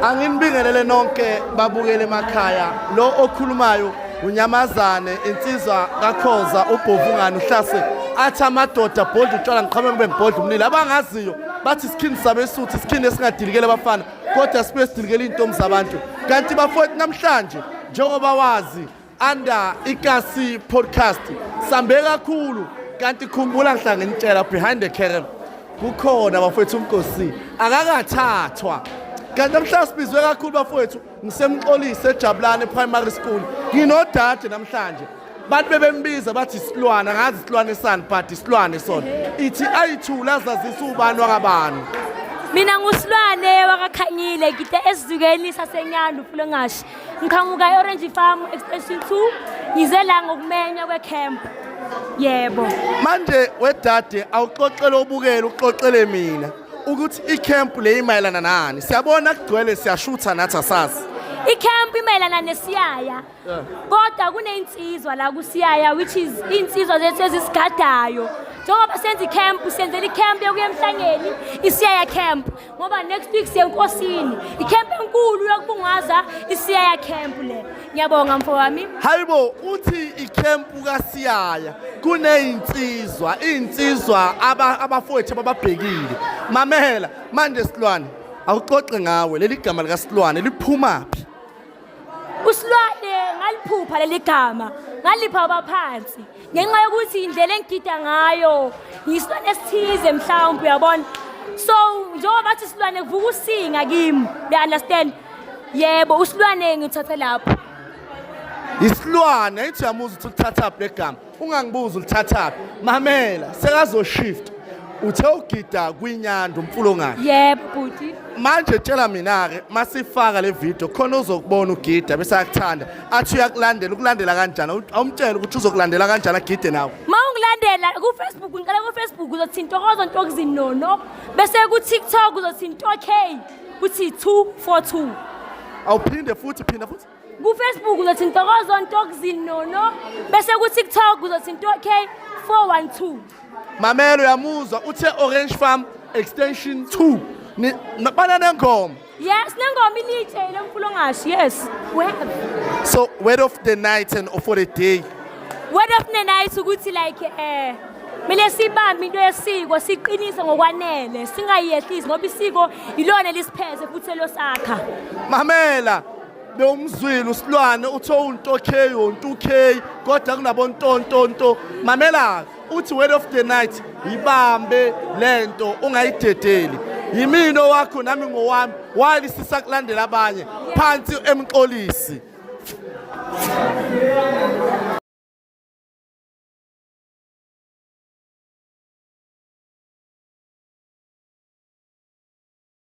Anginibingelele nonke babukele emakhaya. Lo okhulumayo unyamazane insizwa kaKhoza ubhovungane uhlase athi amadoda bhodla utshwala ngiqhamuke ngibe ngibhodla umlilo. Abangaziyo bathi isikhindi sabeSuthu isikhindi esingadilikele abafana kodwa sibuye sidilikele iy'ntombi zabantu. Kanti bafowethu namhlanje njengoba wazi under ikasi podcast sambe kakhulu kanti khumbula ngihlala nginitshela behind the camera kukhona bafowethu umkosi akakathathwa. Kanti namhlanje sibizwe kakhulu bafowethu, ngisemxolise eJabulane Primary School, nginodade namhlanje. Bantu bebembiza bathi isilwane, angazi isilwane sani but isilwane sona. Ithi ayithula azazisa ubani wakabani. Mina nguSilwane wakaKhanyile, ngide esizukeni saseNyanda uFulengashi. Ngiqhamuka e-Orange Farm Extension 2, ngize la ngokumenywa kwe-camp. Yebo. Manje wedade awuxoxele ubukele uxoxele mina ukuthi i-camp le imayelana nani. Siyabona kugcwele siyashutha nathi asazi. I-camp imayelana nesiyaya. Kodwa kuneyinsizwa la kusiyaya, which is iy'nsizwa zethu ezisigadayo. Njengoba senza i-camp, senzela i-camp yokuya emhlangeni, isiyaya camp. Ngoba next week siya enkosini. I-camp enkulu yokubungaza isiyaya camp le. Ngiyabonga mfowami. Hayibo, uthi ikhempu kaSiyaya kuneyinsizwa, iy'nsizwa abafowethu abababhekile. Mamela, manje Silwane, awuxoxe ngawe leli gama likaSilwane liphumaphi? USilwane ngaliphupha leli gama, ngalipha abaphansi ngenxa yokuthi indlela engigida ngayo ngiyisilwane esithize mhlawumbe, uyabona. So njengoba bathi isilwane kuvuka usinga kimi, you understand? Yebo, uSilwane ngithathe lapho. Isilwane ayithi uyamuza ukuthi ulithathaphi le gama. Ungangibuzi ulithathaphi. Mamela, sekazoshift. Uthe ugida kwinyanda umfulo ngakhe. Yebo bhuti. Manje tshela mina-ke masifaka le video khona uzokubona ugida bese ayakuthanda athi uyakulandela, ukulandela kanjani? Awumtshele ukuthi uzokulandela kanjani agide nawe. Ma ungilandela ku-Facebook, ngiqala ku-Facebook uzothi Ntokozo Ntokzini Nono, bese ku-TikTok uzothi Nto K uthi 242. Awuphinde futhi, phinda futhi. Ku-Facebook uzothi Ntokozo Ntokzini Nono, bese ku-TikTok uzothi Nto K 412. Mamela, uyamuzwa uthe Orange Farm Extension 2. Bana nengoma. Yes, nengoma ilitshe lemfulongashi. Yes, we have. So word of the night and for the day. Word of the night ukuthi like kumele sibambe into yesiko siqinise ngokwanele singayehlisi ngoba isiko ilona elisiphethe futhi elosakha. Mamela, bewumzwile uSilwane uthe unto K unto K kodwa kunabo ntontonto. Mamela, uthi word of the night yibambe lento ungayidedeli. Yimina wakho nami ngowami while sisakulandela abanye phansi emxolisi.